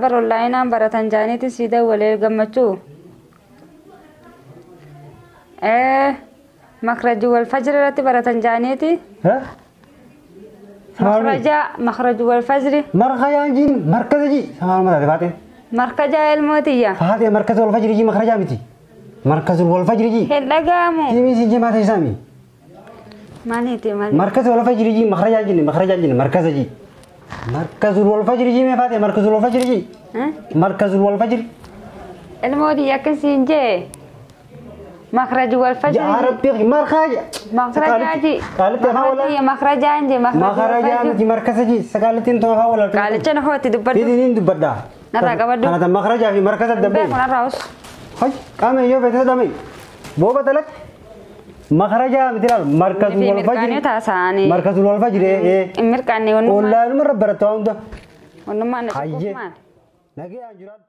Bar onlaayinaan baratan jaaniiti sii dawwalee gammachuu. Makrajuu wal fajri irratti baratan jaaniiti. Ha? Makrajaa makrajuu wal fajri. Markajaa jiin markaza ji samaan mataate faatee. Markajaa ilmootiyya. Faatee markaza wal fajri ji makrajaa miti. Markaza wal fajri ji. Hin dhaga'amu. Tiimii si jimaa taasisaami. Maaliiti maali? Markaza wal fajri ji makrajaa jinni makrajaa jinni markaza ji. Markaza wal fajri ji mee faatee markaza wal fajri ji. Markaza wal fajri. Ilmootiyya akkasiin jee. Makrajuu wal fajri. Yaa rabbi markaja. Makrajaa ji. Qaalitti afaan walaa. Makrajaa ji. Makrajaa miti markaza ji sagaalittiin tuma afaan walaa. Qaalicha na hooti dubbadhu. Fiitiin dubbadha. Narraa qabadhu. Kana makrajaa fi markaza dabbee. Beeku narraa us. Hay qaama yoo feete dhamee. Booba talak. Makrajaa miti laal markazu wal fajri. Mirqaanii taasa'anii. Markazu wal fajri ee. Mirqaanii wannummaa. Ollaanuma rabbarattu hunda. Wannummaa na Hayyee. cubbuuf maali? Nagayaan jiraadhu.